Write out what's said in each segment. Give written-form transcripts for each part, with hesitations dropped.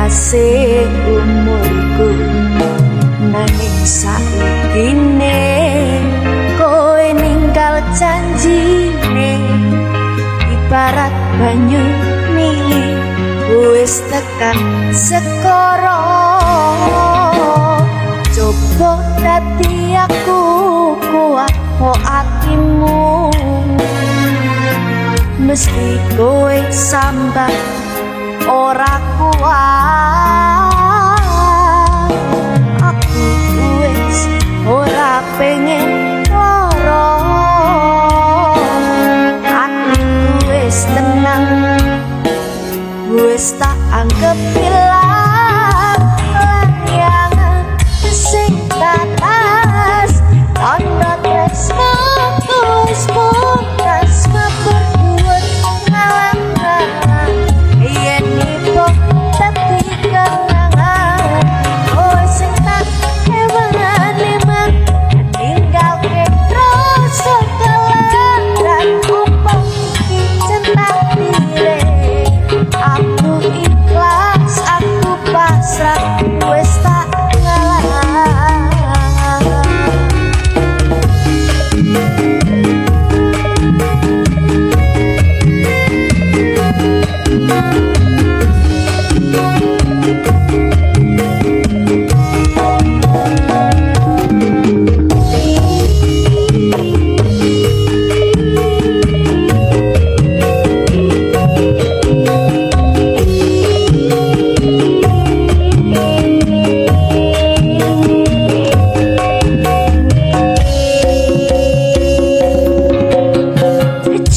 pungkase umurku, nanging saikine kowe ninggal janjine. Ibarat banyu mili wis tekan segara. Coba dadi aku kuat po atimu, mesti kowe sambat ora kuat. Aku wis ora pengen lara, atiku wis tenang, wis tak anggep ilang. Layangan sing tatas tandha tresnaku wis pungkas mabur ngalang-ngalang. Yen ibu dadi kenangan, kowe sing tak eman-eman ninggalke rasa kelaran. Opo iki takdire? Aku ikhlas, aku pasrah, wis tak ngalah.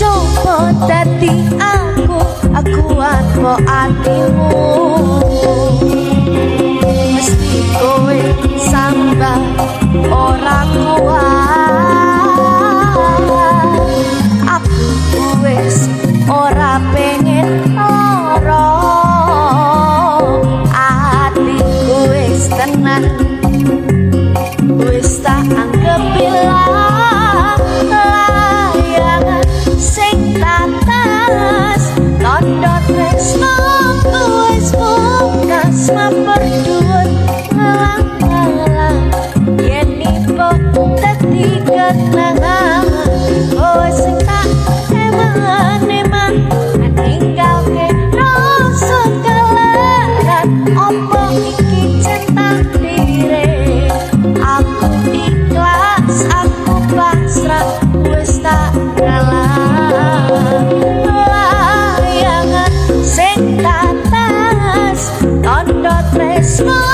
Coba dadi aku kuat po atimu, mesti kowe sambat ora kuat. Aku wis ora pengen lara, atiku wis tenang, wis tak anggep ilang. Layangan sing tatas tandha tresnaku wis pungkas mabur ngalang-ngalang. Yen ibu dadi kenangan, kowe sing tak eman-eman ninggalke rasa kelaran. Opo iki takdire? Aku ikhlas, aku pasrah, wis tak ngalah. Layangan sing tatas tandha tresna